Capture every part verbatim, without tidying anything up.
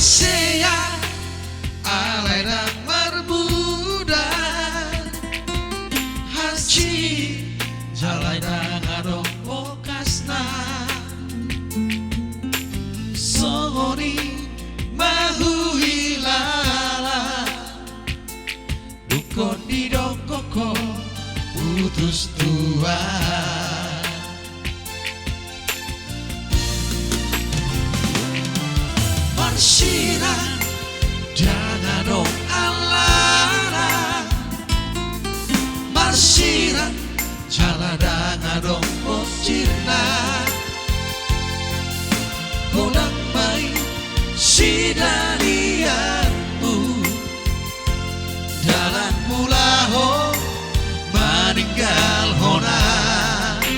Sea, alai ndang marmuda, hansit jala ndang adong bokasna. Songon i ma huhilala, dungkon didok ho putus tua. Marsirang ndang adong alana, marsirang jala ndang adong bonsirna. Godang ma i sidalianmu, dalanmu laho maninggalhon ahu.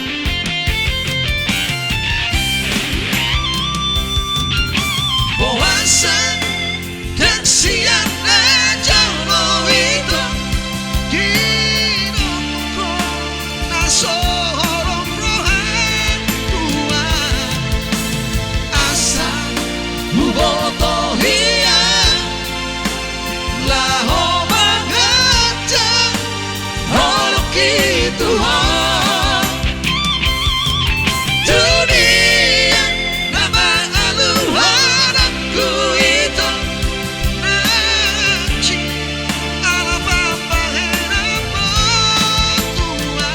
Boasa ndang sian na jolo ito, didok ho na so holong rohangku, asa huboto hian laho manganjar holongki tu ho. Dunia na mangaluhon ahu ito, hansit ala pambahenan ma tua.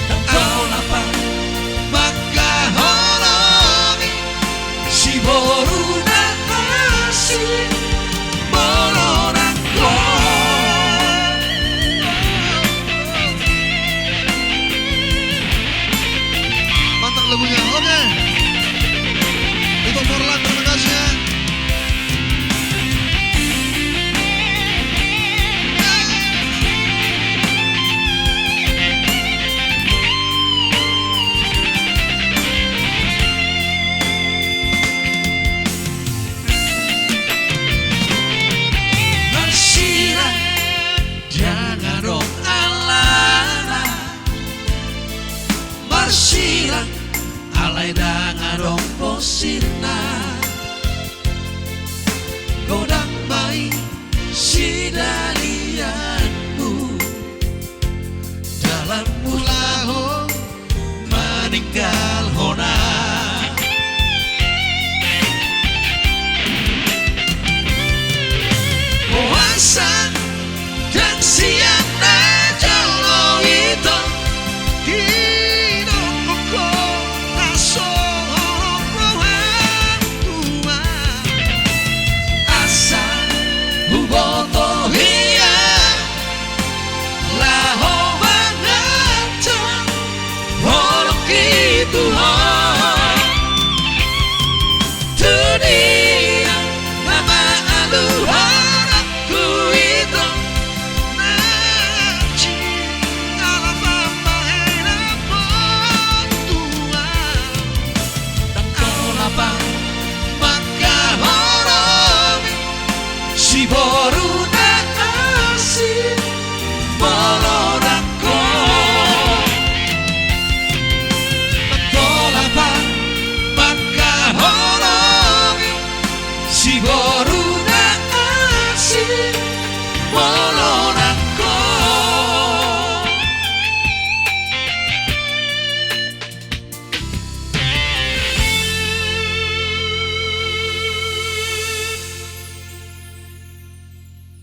Ndang pola mangkaholongi siboru na asing molo nanggo. Mantap lagunya, oke. Untuk Morlan, terima kasih ya. Marsirang ndang adong alana, marsirang alai ndang adong bonsirna. Godang ma i sidalianmu, dalanmu laho maninggal